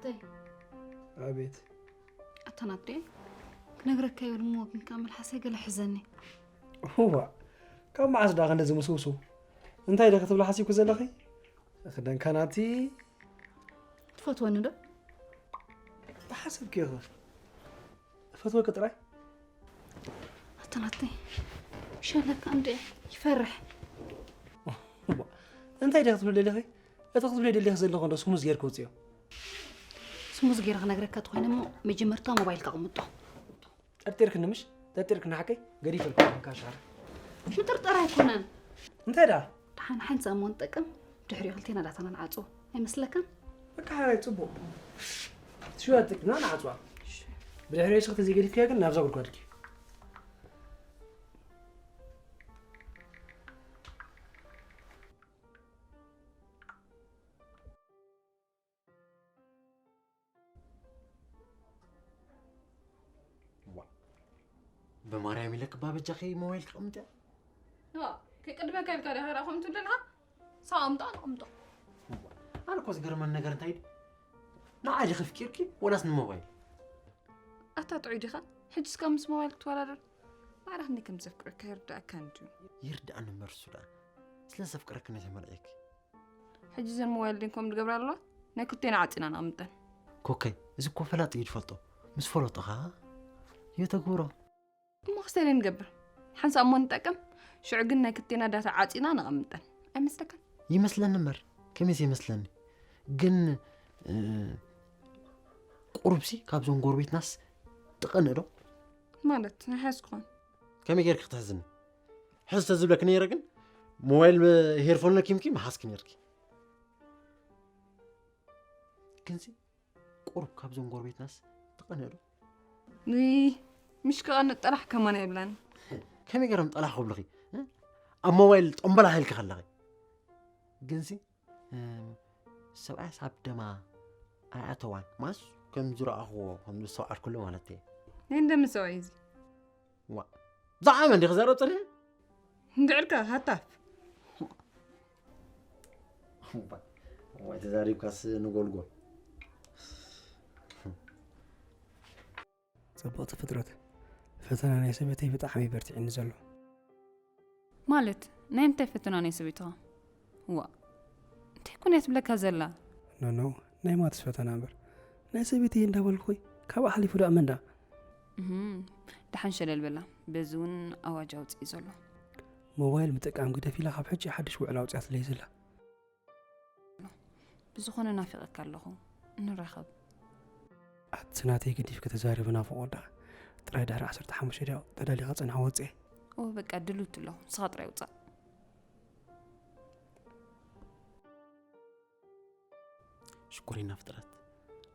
እንታይ? ኣቤት። ኣታ ናብዴ ክነግረካ ይብል እሞ ግን ካብ መልሓሰይ ገለ ሕዘኒ። እዋ፣ ካብ መዓስ ደኣ ክንደዚ ምስውስው? እንታይ ደ ክትብላ ሓሲብኩ ዘለኺ? ክደንካ ናቲ። ትፈትወኒ ዶ? ተሓሰብኪ ኢኺ። እፈትወኪ ጥራይ። ኣታ ናተይ ሸለካ እንዴ ይፈርሕ። እንታይ ደ ክትብሉ ደሊኺ? እቲ ክትብሉ ደሊኺ ዘለኹ እንዶ ስሙዝ ጌርክ ውፅዮ። ስሙዝ ገይረ ክነግረካ ተኮይነ እሞ መጀመርታ ሞባይልካ ቅምጦ። ጠርጢርክኒ ምሽ? ጠርጢርክኒ ሓቀይ? ገዲፈልኩም ካሻር። ምጥርጠር ኣይኮነን። እንታይ ደኣ? ደሓን ሓንሳእ እሞ ንጠቅም ድሕሪኡ ክልቴና ዳታና ንዓጽዎ ኣይመስለካን? በቃ ሓራይ ጽቡቕ። ሽዋ ጥቅና ንዓጽዋ። ብድሕሪኡ ሽኽቲ ዘይገዲፍክያ ግን ናብዛ ጉድጓድ ድዩ? ብማርያም ኢለክ ባበጃኸይ ሞባይል ክቕምጥ እያ። ዋ፣ ከይቅድመካ ኢልካ ዲኻ ራእኹ እንትብለና ሳቕ ኣምጣ ኣምጦ። ኣነ እኮ ዝገርመን ነገር እንታይ ድዩ? ንዓይ ዲኺ ኣፍቂርኪ ወላስ ንሞባይል? ኣታ ጥዑይ ዲኻ? ሕጅስ ካብ ምስ ሞባይል ክትወዳደር? ማዕረ ክንደይ ከም ዘፍቅረካ ይርዳእካ እንድዩ። ይርዳእኒ እምበር እሱ ደኣ ስለ ዘፍቅረኪ ነቲ መርዕየኪ። ሕጂ ዘን ሞባይል ድን ከም ዝገብራ ኣለዋ ናይ ክልቴና ዓፂና ነቐምጠን። ኮከይ፣ እዚ እኮ ፈላጥ እዩ ዝፈልጦ። ምስ ፈለጦ ኸዓ የተግብሮ። እሞ ክስተይ ንገብር ሓንሳእ እሞ ንጠቅም። ሽዑ ግን ናይ ክልቴና ዳታ ዓፂና ነቐምጠን ኣይመስለካን? ይመስለኒ እምበር ከመይ ዘይመስለኒ። ግን እ፣ ቁሩብሲ ካብዞም ጎረቤትናስ ትቐንእ ዶ? ማለት ናይ ሓዝኩ ኾን ከመይ ጌርኪ ክትሕዝኒ? ሕዝ ተዝብለኪ ነይረ ግን ሞባይል ሄድፎን ለኪምኪ ምሓዝኪ ነይርኪ። ግንሲ ቁሩብ ካብዞም ጎረቤትናስ ትቐንእ ዶ? ምሽ ክቐንእ ጠራሕ ከማን የብላን። ከመይ ገይሮም ጠላሕ ክብሉኺ? ኣብ ሞባይል ጠምበላ ኢልኪ ከለኺ ግንሲ ሰብኣይስ ኣብ ደማ ኣይኣተዋን ማስ ከም ዝረኣኽዎ ከም ዝስተውዓልኩሉ ማለት እየ። ናይ እንደምን ሰብኣይ እዚ ዋ ብዛዕባ መን ዲኺ ዘረብ ፀኒሐ? እንድዕልካ ሃታፍ ወይ ተዛሪብካስ ንጎልጎል ፅብቕቲ ፍጥረት ፈተና ናይ ሰበይተይ ብጣዕሚ በርቲዕኒ ዘሎ ማለት ናይ እንታይ ፈተና ናይ ሰበይትኻ ዋ እንታይ ኮን እያ ትብለካ ዘላ ኖኖ ናይ ማትስ ፈተና እምበር ናይ ሰበይተይ እንዳበልኩ ካብ ኣሕሊፉ ዳኣ መን ዳ እህም፣ ደሓን ሸለል በላ በዚ እውን ኣዋጅ ኣውፅኢ ዘሎ ሞባይል ምጥቃም ግደፍ ኢላ ካብ ሕጂ ሓድሽ ውዕል ኣውፅኣትለይ ዘላ ብዝኾነ ናፊቐካ ኣለኹ ንራኸብ ኣቲ ናተይ ገዲፍኪ ተዛረቢ ናፍቖት ደኣ ጥራይ ድሕሪ ዓሰርተ ሓሙሽተ ደቂቕ ተዳሊኻ ጽንሒ ወጽኤ ኦ በቃ ድሉት ኣለኹ ንስኻ ጥራይ ውፃእ ሽኮሪና ፍጥረት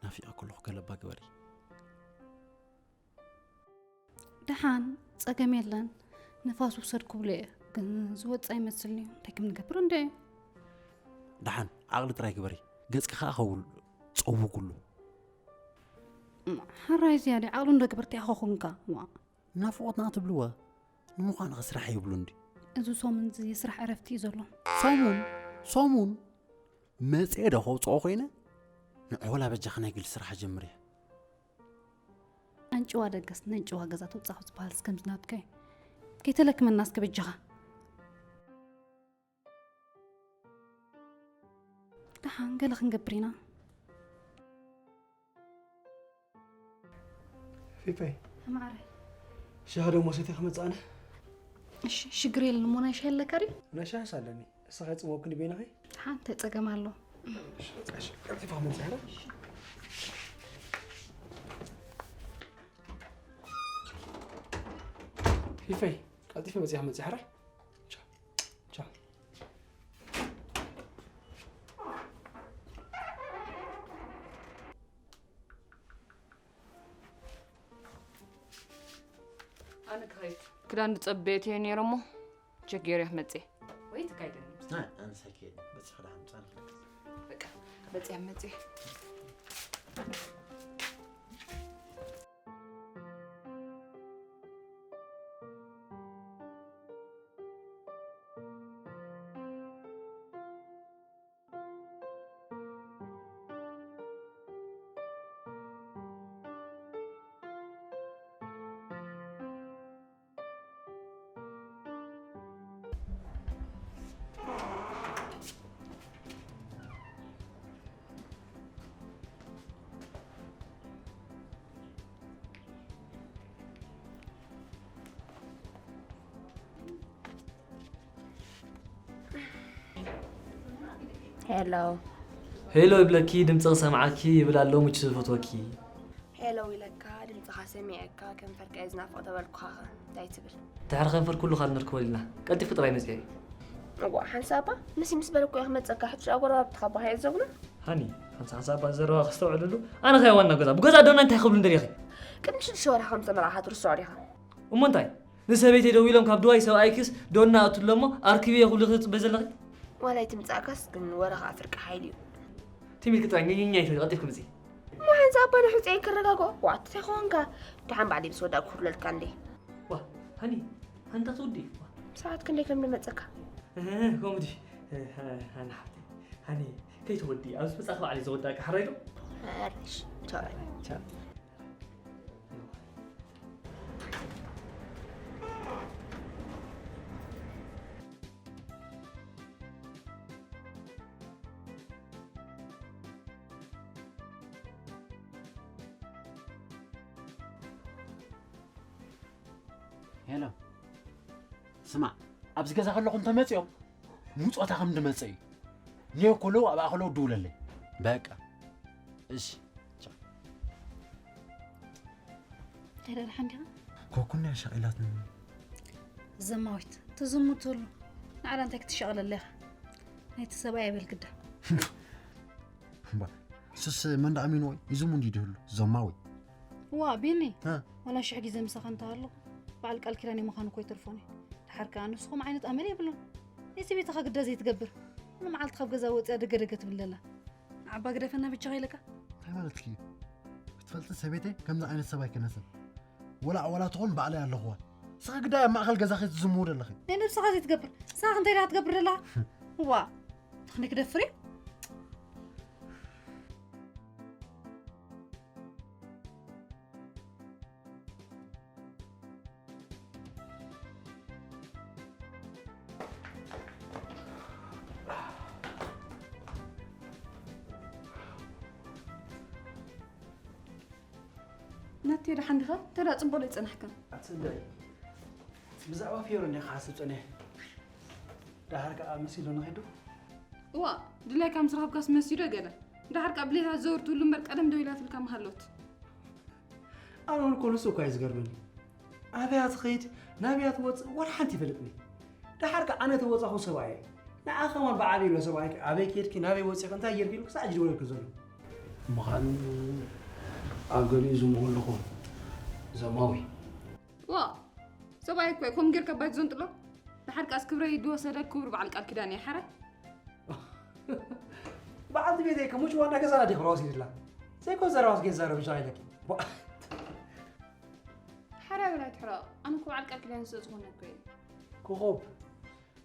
ናፊቐ ከለኹ ገለባ ግበሪ ደሓን ጸገም የለን ንፋስ ውሰድ ክብሎ እየ ግን ዝወጽእ ኣይመስልን'ዩ እንታይ ከም ንገብር እንደ ደሓን ዓቕሊ ጥራይ ግበሪ ገጽኪ ኸዓ ከውል ጸውጉሉ ሓራይ ዝያደ ዓቕሉ እንዶ ግበርቲ ኣኸኹንካ ዋ ናፍቖትና ትብልዋ ንምዃኑ ኸ ስራሕ የብሉን ድዩ እዚ ሰሙን እዚ የስራሕ ዕረፍቲ እዩ ዘሎ ሰሙን ሰሙን መፅኤ ዶ ከውፅኦ ኮይነ ንዕወላ በጃ ናይ ግል ስራሕ ጀምር እየ ኣንጭዋ ደገስ ነንጭዋ ገዛ ተውፃኹ ዝበሃል ስከም ዝናብከ ከይተለክመና እስከ በጃኻ ደሓን ገለ ክንገብር ኢና ፊፈይ ማዕረ ሻሂ ዶ መሰቲ ክመፅእ ኣነ እሺ ሽግር የለን እሞ ናይ ሻሂ ኣለካ ድዩ ናይ ሻሂስ ኣለኒ እስኻ ይፅመወክኒ በይንኺ ደሓን እንታይ ፀገም ኣሎ ቀልጢፋ መፅእ ፊፈይ ቀልጢፈ መፅእ መፅእ ሕራይ ኣነ ክኸይድ ክዳን ዝፀበየት እየ ነይረ እሞ ቸክ ገይረ ክመፅእ ወይ ትካይደኒ ኣንሳኪ በፅሒ ክዳ ሓምፃ በቃ መፅያ መፅየ ሄሎ። ሄሎ ይብለኪ፣ ድምፂ ክሰምዓኪ ይብል ኣሎ፣ ምቹ ዝፈትወኪ። ሄሎ ኢለካ፣ ድምፅኻ ሰሚዐካ፣ ከንፈርካ እየ ዝናፍቕ ተበልኩኻኸ፣ እንታይ ትብል? ድሕሪ ከንፈር ኩሉ ካልእ ንርከበሉ ኢና። ቀልጢፉ ጥራይ መፅየ። እዋ፣ ሓንሳብ እባ ንሲ ምስ በለኩ እየ ክመፀካ፣ ሕጂ ኣብ ጎረባብትኻ እባ ከይዕዘቡና። ሃኒ፣ ሓንሳ ሓንሳብ እባ ዘረባ ከስተውዕልሉ፣ ኣነ ኸያ ዋና ገዛ፣ ብገዛ ዶና እንታይ ክብሉ እንደሊኺ? ቅድሚ ሽዱሽተ ወርሒ ከም ዝተመርዓኻ ትርስዖ ዲኻ? እሞ እንታይ? ንሰበይተይ ደዊሎም ካብ ድባይ ሰብኣይክስ ዶና ኣቱ ኣለሞ ኣርክብዮ ክብሉ ክትፅበ ዘለኺ? ዋላ ኣይትምጻእካስ ግን ወረኻ ፍርቂ ሓይሊ እዩ። ትም ኢልኪ ጥራይ ኛኛኛ ኣይትበሊ፣ ቀልጢፍኪ ምጺ። እሞ ሓንሳብ እባ ንሕጹየይ ክረጋግኦ። ዋእ፣ እንታይ ኾንካ? ደሓን ባዕለይ ምስ ወዳእኩ ክብለልካ እንዴ። ዋ፣ ሃኒ፣ ኣንታ ትወዲ። ዋ። ሰዓት ክንደይ ከም ዝመጸካ? እህ፣ ከምኡ ድዩ? እህ፣ ሃኒ ሓፍተይ። ሃኒ፣ ከይትወዲ፣ ኣብዚ መጻእኪ ባዕለይ ዘወዳእኪ ሓራይ ዶ? ሕራይ፣ ቻው። ቻው። ሄሎ፣ ስማዕ፣ ኣብዚ ገዛ ከለኹም ተመጺኦም ምጾታ ከም ድመጸ እዩ። ኔው ከለዉ ኣብኣ ከለዉ ድውለለይ። በቃ እሺ፣ ቻው። እንታይ ደኣ ደሓን ዲኻ? ኮኩና ሻቂላትኒ። ዘማዊት ትዝሙተሉ ንዓላ እንታይ ክትሻቐለላ ኢኻ? ናይቲ ሰብኣይ ኣይበል ግዳ። እምባ ሱስ መን ደኣ ኣሚንዎ እዩ ዝሙ እንዲ ድህሉ ዘማዊ። ዋ ቢኒ፣ እ? ዋላ ሽሕ ግዜ ምሳኻ እንተሃለኹ በዓል ቃል ኪዳን ምዃን እኮ ኣይተርፎን እዩ። ድሓር ከኣ ንሱ ከምኡ ዓይነት ኣመል የብሉን። ናይ ሰበይትኻ ግዳ ዘይትገብር፣ ኩሉ መዓልቲ ካብ ገዛ ወፂኣ ደገ ደገ ትብል ዘላ። ንዓባ ግደፈና ብቻኻ ኢለካ። እንታይ ማለትኪ እዩ? ክትፈልጢ ሰበይተይ ከምዚ ዓይነት ሰብ ኣይክነስን። ወላ ኣዋላ ትኹን ባዕለይ ኣለኹዋ። ንስኺ ግዳይ ኣብ ማእኸል ገዛኺ ትዝምዉ ዘለኺ። ናይ ነብስኻ ዘይትገብር ንስኻ እንታይ ደኣ ትገብር ዘላ? ዋ ትኽኒ ክደፍር እዩ። ናተይ ደሓን ዲኻ? እንታይ ደኣ ጽቡቕ ዶ ኣይጸናሕካን? ኣቲ ስንዳይ፣ ብዛዕባ ፊዮሪ እንዲኻ ክሓስብ ጸኒሐ። ደሓር ከኣ መሲሉ ንኺዱ። እዋ፣ ድላይካ ምስ ረኸብካስ መሲዶ ገለ። ደሓር ከኣ ብሌላ ዘወር ትብሉ እምበር ቀደም ደው ኢላትልካ ምሃሎት። ኣነ እውን እኮ ንሱ እኳ እዩ ዝገርመኒ። ኣበያ ትኸይድ፣ ናበያ ትወፅእ፣ ዋላ ሓንቲ ይፈልጥኒ። ደሓር ከኣ ኣነ ተወፃኹ ሰብኣየ። ንዓ ከማን ብዓብይ ኢሎ ሰብኣይኪ ኣበይ ከይድኪ፣ ናበይ ወፂኺ፣ እንታይ ጌርኪ ኢሉ ክሳዕ ሕጂ ዝደወለልኪ ዘሎ። ምዃኑ ኣብ ገሊኡ ዝምሁ ኣለኹ ዘማዊ። ዋ፣ ሰብኣይ እኮ እዩ፣ ከምኡ ጌርካ ባይት ዘንጥሎ። ደሓር ከኣስ ክብረይ ድወሰደ ክቡር በዓል ቃል ኪዳን እየ፣ ሓራይ። በዓልቲ ቤተይ ከምኡች ዋና ገዛና ዲኹ ራውስ ይድላ። ዘይኮን ዘራውስ ጌት ዛረብ ሻ ኢለኪ። ቧ-፣ ሓራይ ወላ ትሕረቕ፣ ኣነ እኮ በዓል ቃል ኪዳን ስለ ዝኾነ እኮ እየ። ኮኾብ፣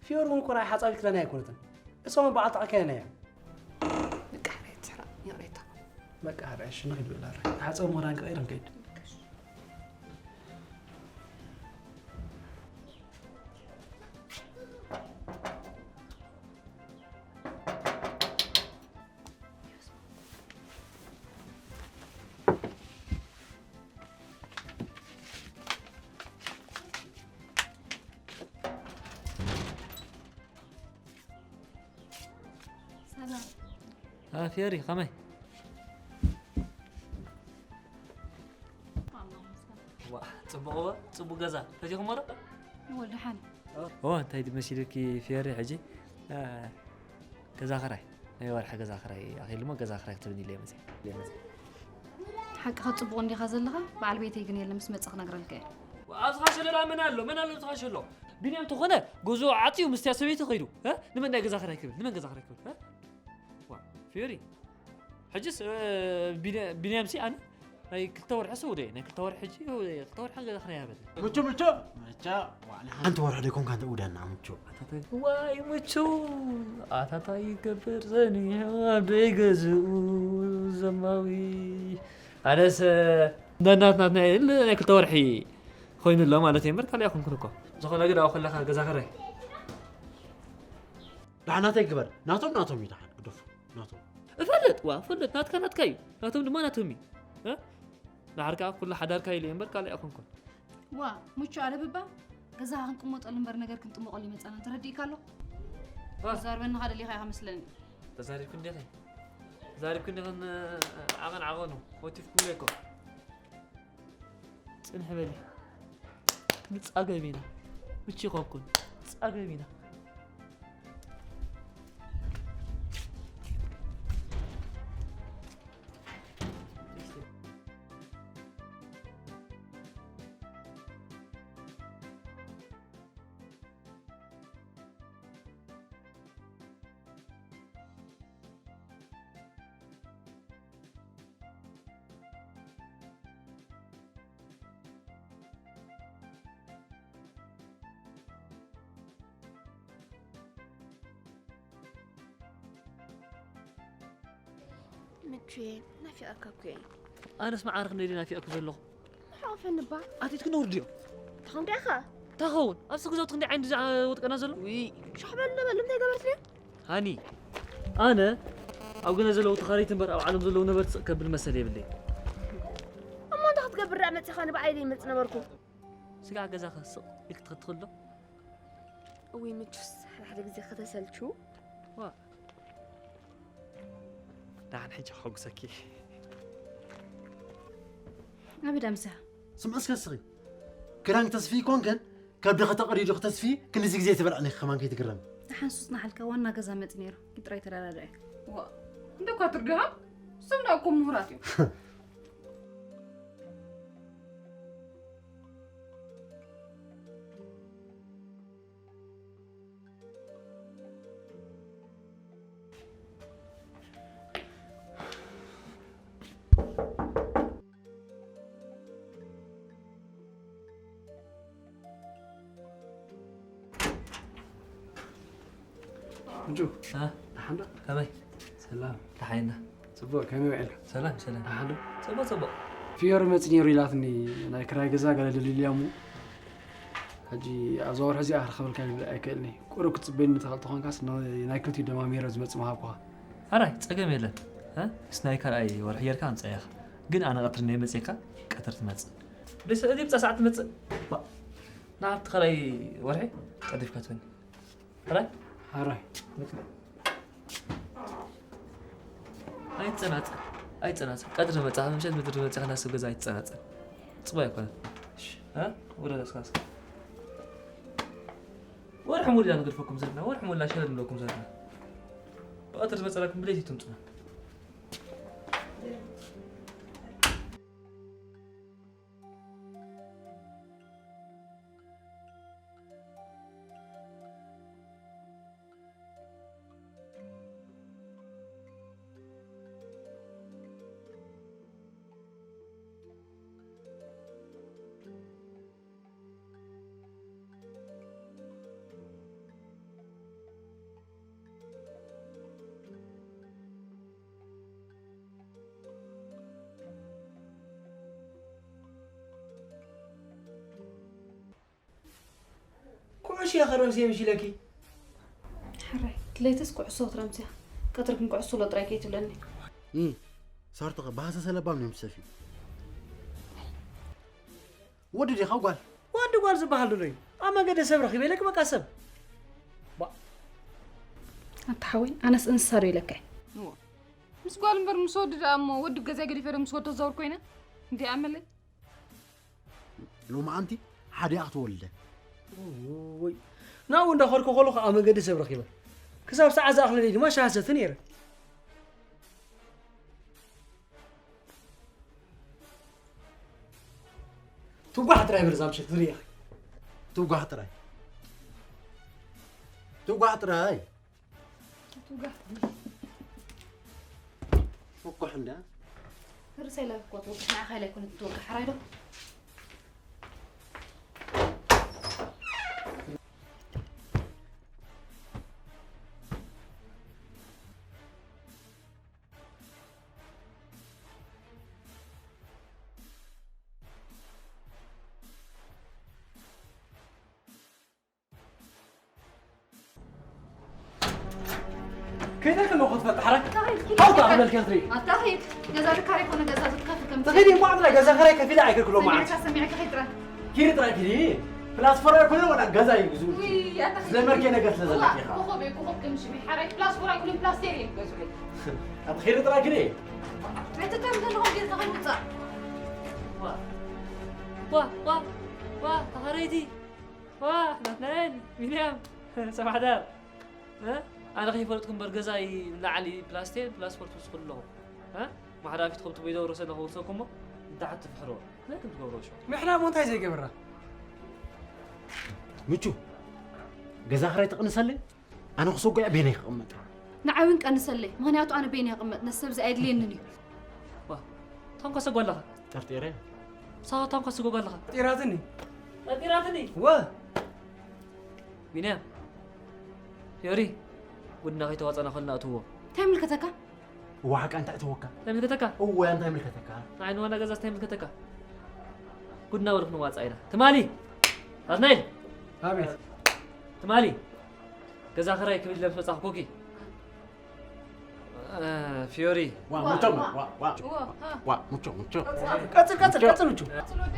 ፊዮሪ እውን እኮ ናይ ሓጻዊት ክዳን ኣይኮነትን። እሶም በዓልቲ ቃል ኪዳን እያ። በቃ ሓራይ ትሕረቕ፣ ይቕሬታ። በቃ ሓራይ፣ እሺ፣ ንኺድ ብላ ሓራይ። ሓጻዊ ሞራን ክቐይር ንከይድ። ሰላም። አ፣ ፊዮሪ፣ ከመይ? ዋ፣ ጽቡቕ እወ፣ ጽቡቕ ገዛ። ፈቲኹሞ ዶ? እወ፣ ደሓን። ኦ፣ እንታይ ድመሲልኪ ፊዮሪ ሕጂ? አ፣ ገዛ ክራይ። ናይ ወርሒ ገዛ ክራይ ኣኺሉሞ ገዛ ክራይ ክትብኒ ኢለ መጽየ። ኢለ መጽየ። ሓቅኻ ጽቡቕ እንዲኻ ዘለኻ፣ በዓል ቤተይ ግን የለ ምስ መጽእ ክነግረልካ እየ። ኣብዚ ኻሸሎ ደኣ መን ኣሎ? መን ኣሎ ኣብዚ ኻሸሎ? ቢንያም ተኾነ ገዝኡ ዓጽዩ ምስቲ ሰበይቲ ኸይዱ፣ እ? ንመን ናይ ገዛ ክራይ ክብል? ንመን ገዛ ክራይ ክብል? እ? ዋ፣ ፊዮሪ። ሕጅስ፣ እ፣ ቢንያ-፣ ቢንያም ሲ ኣነ ናይ ክልተ ወርሒ ሰው ደ፣ ናይ ክልተ ወርሒ ሕጂ፣ ክልተ ወርሒ ገዛ ክራይ ሃበኒ። ምቹ፣ ምቹ፣ ምቹ፣ ዋላ ሓንቲ ወርሒ ደይኮንካ እንተ ውደና፣ ምቹ። ዋይ፣ ምቹ፣ ኣታ ታይ ይገብር ጸኒሑ ኣብ ደይ ገዝኡ ዘማዊ። ኣነስ፣ ነናት ናትና ኢል ናይ ክልተ ወርሒ ኮይኑ ኣሎ ማለት እዩ እምበር፣ ካልእ ኣይኮንኩን እኮ። ዝኾነ ግን ኣብኡ ከለኻ ገዛ ክራይ። ደሓን ናተይ ግበር። ናቶም ናቶም እዩ ደሓን ግደፎ። ናቶም። እፈልጥ፣ ዋ፣ እፈልጥ። ናትካ ናትካ እዩ። ናቶም ድማ ናቶም እዩ። እ? ደሓር ከኣ ኩሉ ሓዳርካ ኢለ እየ እምበር ካልእ ኣይኮንኩን። ዋ፣ ምቹ ኣለብባ። ገዛኻ ክንቅመጠሉ እምበር ነገር ክንጥመቐሉ ይመጻና። ተረዲእካ ኣሎ? ዋ። ዛርበኒ ኻ ደሊኻ ኢኻ መስለኒ። ተዛሪብክ እንዲኺ? ተዛሪብክ እንዲኽን ዓቐን ዓቐኑ ወቲፍኩም ኢለኩም። ጽንሕ በሊ። ንጻገም ኢና። ምቺ ይኾንኩን። ንጻገም ኢና። ምቹ፣ ናፊቐካ እኮ እየ። ኣነስ መዓርኽ ነዲ ናፊቐክ ዘለኹ። ንሓወፈኒ እባ። ኣቲትክ ነውርድዮ። ተኸምካ ኢኻ? እንታይ ኸውን? ኣብዚ ገዛውቲ ክንደይ ዓይነት ዝወጥቀና ዘሎ? ውይ፣ ሻሕ በል በል፣ እንታይ ገበርት ድዮ? ሃኒ፣ ኣነ ኣብ ገዛ ዘለዉ ተኻረይቲ እምበር ኣብ ዓለም ዘለዉ ነበርቲ ስቕ ከብል መሰል የብለይ። እሞ እንታይ ክትገብር ደኣ መጺኻ ንብዓይ ዘይመጽእ ነበርኩ? ስጋዕ ገዛ ከስቕ ኢልክ ትኸትኽሎ? እውይ፣ ምቹስ፣ ሓደ ሓደ ግዜ ከተሰልቹ። ዋ። ደሓን ሕጂ ከሐጉሰኪ። ኣበይ ደኣ ምሳኻ? ስምዒ እስከ እስኺ። ክዳን ክተስፍዪ ኮንክን፣ ከብዲ ከተቕርዪ ዶ ክተስፍዪ፣ ክንድዚ ግዜ ትበልዕኒ ከማን ከይትግረሚ። ደሓን ሱስ ናሓልካ ዋና ገዛ መጺ ነይሩ። ጥራይ ተረዳድኣዮ። ዋ፣ እንዶ እኳ ትርድኦም፣ እሶም ደኣ እኮ ምሁራት እዮም። ምንጩ፣ እ? ደሓን ዶ? ከመይ? ሰላም። ደሓን ኢና። ጽቡቕ፣ ከመይ ውዒልካ? ሰላም፣ ሰላም። ደሓን ዶ? ጽቡቕ፣ ጽቡቕ። ፊዮሪ መጺ ነይሩ ኢላትኒ፣ ናይ ክራይ ገዛ ገለ ደሊልያ እሞ፣ ሕጂ ኣብዛ ወርሒ እዚኣ ክረኸበልካ ይብል ኣይክእልኒ። ቁሩብ ክትጽበየኒ ትኽእል ተኾንካስ፣ ን-፣ ናይ ክልቲኡ ደማሚረ ዝመጽእ ምሃብኩኻ። ሕራይ፣ ጸገም የለን። እ? ምስ ናይ ካልኣይ ወርሒ ጌርካ ኣምጽኣያ ኢኻ። ግን ኣነ ቀትሪ ናይ መጺእካ፣ ቀትሪ ትመጽእ። ደስ፣ እዚ ብጻ ሰዓት ትመጽእ። ባ-፣ ንዓብቲ ካልኣይ ወርሒ ቀልጢፍካ ትበኒ። ሕራይ? ሕራይ። ኣይትጸናጸን፣ ኣይትጸናጸን። ቀትሪ መጻኻ፣ ምሸት ምድሪ መጺኻ፣ ናብ ሰብ ገዛ ኣይትጸናጸን። ጽቡቕ ኣይኮነን። እሺ፣ እ? ውረድ እስካ፣ እስካ። ወርሒ ሙሉ ኢና ንገድፈኩም ዘለና፣ ወርሒ ሙሉ ሸለል ንብለኩም ዘለና። ብቐትሪ ዝመጸናኩም ብለይቲ ትምጹና። ኩዕሽ እያ ክረምስ እየ ምሽ ኢለኪ። ሕራይ፣ ድሌትስ ኩዕሶ ክትረምስ እያ። ቀትሪ ግን ኩዕሶ ኣሎ ጥራይ ከይትብለኒ። እም፣ ሳርትኸ ብሃሰሰ ለባም እዮም ዝሰፍዩ። ወዲ ዲኻ ጓል? ወዲ ጓል ዝበሃል ዶ እዩ? ኣብ መንገዲ ሰብ ረኺበ ኢለኪ በቃ ሰብ። ባ- ኣታ ሓወይ፣ ኣነስ እንስሳ ዶ ኢለካ እየ? እዋ። ምስ ጓል እምበር ምስ ወዲ ደኣ እሞ ወዲ ገዛይ ገዲፈ ዶ ምስ ወዲ ክዛወር ኮይነ? እንዲኣ መለይ። ሎማዓንቲ ሓዲኣ ክትወልደ። ወይ፣ ናብኡ እንዳኸድኩ ከለኹ ኣብ መንገዲ ሰብ ረኺበ። ክሳብ ሰዓት ዝኣኽለለይ ድማ ሻሂ ሰቲ ነይረ። ትጓሕ ጥራይ በል እዛ ምሸት ዝርእየኺ። ትጓሕ ጥራይ። ትጓሕ ጥራይ። ትውጋሕ። ፍኩሕ እንዳ። ርእሰይ ለብኮት ወግሕ ንዓኻ ኢለ ኣይኮነ ትወግሕ፣ ሕራይ ዶ? ከይደ ከለኹ ክትፈልጥ ሓራይ? ኣታ ኺድ፣ ኪድ፣ ሃውታ ኪድ። ክብለልኪ ክትርኢ። ኣታ ኺድ፣ ገዛ ድካ ይኮነ ገዛ ዝትካ ከም ትኸይድ እንኳዕ ጥራይ ገዛ ኸራይ ከፊለ ኣይከልክሎ መዓት። ሰሚዕካ፣ ሰሚዕካ ኺድ ጥራይ። ኪዲ ጥራይ ኪዲ። ፕላስ ፎር ኣይኮነ ወላ ገዛ እዩ ዝብል። ውይ ኣታ ዝለመድከ ነገር ስለ ዘለኪ ኢኻ። ኮኾብ እየ ኮኾብ ከም ሽሚ ሓራይ ፕላስ ፎር ኣይኮነ ፕላስቴር እዮም ገዝኡለይ። ኣቲ ኺሪ ጥራይ ክሪ። ኣይትጠም ዘለኹም ገዛ ኸምፃእ። ዋ ዋ ዋ ዋ ተኸረይቲ ዋ ናትናኤል ቢንያም ሰማሕዳር እ? ኣነ ከይፈለጥኩም በር ገዛይ ንላዕሊ ፕላስቴር ፕላስፖርት ትውስኹ ኣለኹም እ? ማሕዳፊትኩም ትበይዶ ርሰ ነኸውርሰኩም እሞ እንታሓት ትፍሕሮ እንታይ ከም ትገብሮ ሸ ምሕና ሞ እንታይ ዘይገብራ ምቹ ገዛ ክራይ ትቕንሰለይ ኣነ ክሰጉያ ቤነይ ክቕመጥ ንዓይ እውን ቀንሰለይ ምክንያቱ ኣነ ቤን ይቕመጥ ነሰብ እዚ ኣየድልየንን እዩ ታንኳ ሰጎ ኣለኻ ጠርጢረ ሳዋ ታንኳ ሰጎ ኣለኻ ጢራትኒ ጠርጢራትኒ ወ ቢንያም ፊዮሪ ጉድና ከይተዋፀና ከልና እትዎ እንታይ ምልከተካ እዋ ሓቃ እንታይ እተወካ እንታይ ምልከተካ እወ እንታይ ምልከተካ ንዓይ ንዋና ገዛ እንታይ ምልከተካ ጉድና ወደ ክንዋፃ ኢና ትማሊ ናትናኤል ኣቤት ትማሊ ገዛ ክራይ ክብል ለምስ መፃኹ ኮኪ እ፣ ፊዮሪ ዋ ሙቶ ዋ ዋ ዋ ሃ ዋ ሙቾ ሙቾ ቀፅል ቀፅል ቀፅል ምቹ ጽሎቴ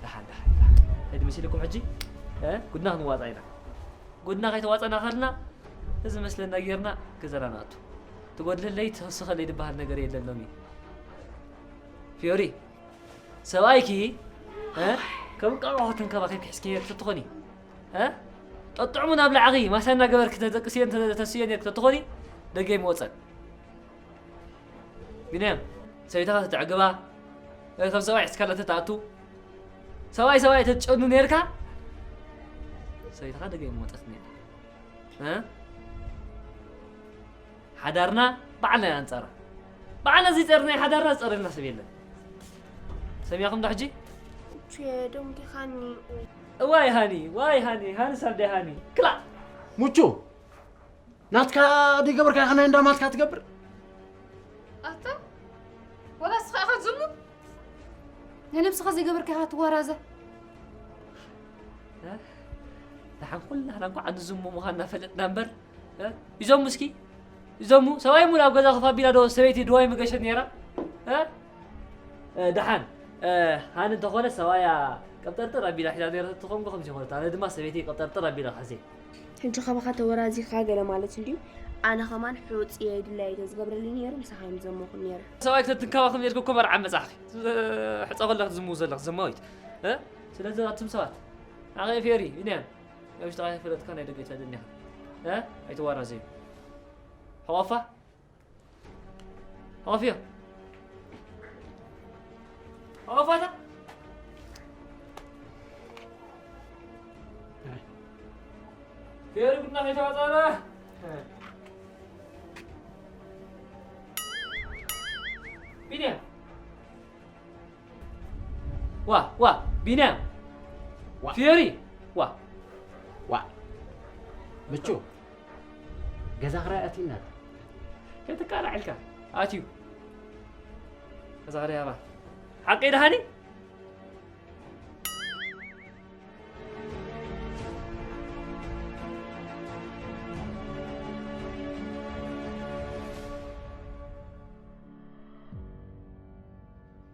ደሓን ደሓን ደሓን ሕድ መሲልኩም ሕጂ እ? ጉድና ክንዋፃ ኢና ጉድና ከይተዋፀና ከልና እዚ መስለና ጌርና ገዛና ንኣቱ ትጎድለለይ ተወስኸለይ ዝበሃል ነገር የለን ሎሚ ፊዮሪ ሰብኣይኪ እ? ከም ቃልዖ ተንከባኺብኪ ሕዝኪ ነርኪ ተትኾኒ እ? ጠጥዕሙ ናብ ላዕኺ ማሳ እናገበርኪ ተደቅስዮ ተስዮ ነርኪ ተትኾኒ ደገ ይመወፀን ቢንያም ሰበይትኻ ተተዕግባ እ፣ ከም ሰብኣይ ሒዝካላ ተትኣቱ ሰብኣይ ሰብኣይ ተትጨኑ ነርካ ሰበይትኻ ደገ ይመወፀት ነርካ እ? ሓዳርና ባዕልና ኢና ንፀራ ባዕልና ዘይፀርናዮ ሓዳርና ዝፀረልና ሰብ የለን ሰሚዕኹም ዶ ሕጂ ቹየ ደንጊኻኒ እዋይ ሃኒ ዋይ ሃኒ ሃኒ ሳብዳይ ሃኒ ክላእ ሙቹ ናትካ ደይገበርካ ኢኻ ናይ እንዳማትካ ትገብር ኣታ ወላ እስኻ ኢኻ ዝሙ ናይ ነብስኻ ዘይገበርካ ኢኻ ትወራዘ ደሓን ኩላህና እንኳ ኣንዝሙ ምዃንና ፈለጥና እምበር እ? ይዞሙ እስኪ ይዞሙ ሰብኣይ ሙሉ ኣብ ገዛ ኮፍ ኣቢላ ዶ ሰበይቲ ድዋይ መገሸት ነይራ እ? እ፣ ደሓን እ፣ ሃኒ እንተኾነ ሰብኣያ ቀብጠርጥር ኣቢላ ሒዛ ነይራ ትኾንጎ ከምዚ ይኾነት ኣነ ድማ ሰበይቲ ቀብጠርጥር ኣቢላ ክሕዜ ሕጂ ካባኻ ተወራዚኻ ገለ ማለት እንድዩ ኣነ ኸማን ሑፅየ ድላየ ተዝገብረልይ ነይሩ ምሳኻ እዮም ዘመኹም ነይሩ ሰብኣይ ክትንከባኸብ ነርኩ እኮ መርዓ መጻሕኺ ሕፀ ከለኽ ዝምው ዘለኽ ዘማዊት እ? ስለዚ ኣቱም ሰባት ኣኸ ፌሪ ቢንያም ኣብ ውሽጢ ኸ ፈለጥካ ናይ ደገ ይትፈደኒ ኢኻ እ? ኣይትዋራዘዩ ሕቆፋ ሕቆፍዮ ሕቆፋታ ፌሪ ቡና ከይተዋፃና ቢንያም ዋ ዋ ቢንያም ዋ። ፊዮሪ ዋ ዋ ምቹ ገዛ ክራይ ኣቲና ከይትቃላዕ ኢልካ ኣትዩ ገዛ ክራይ ኣባ ሓቀይ ደሃኒ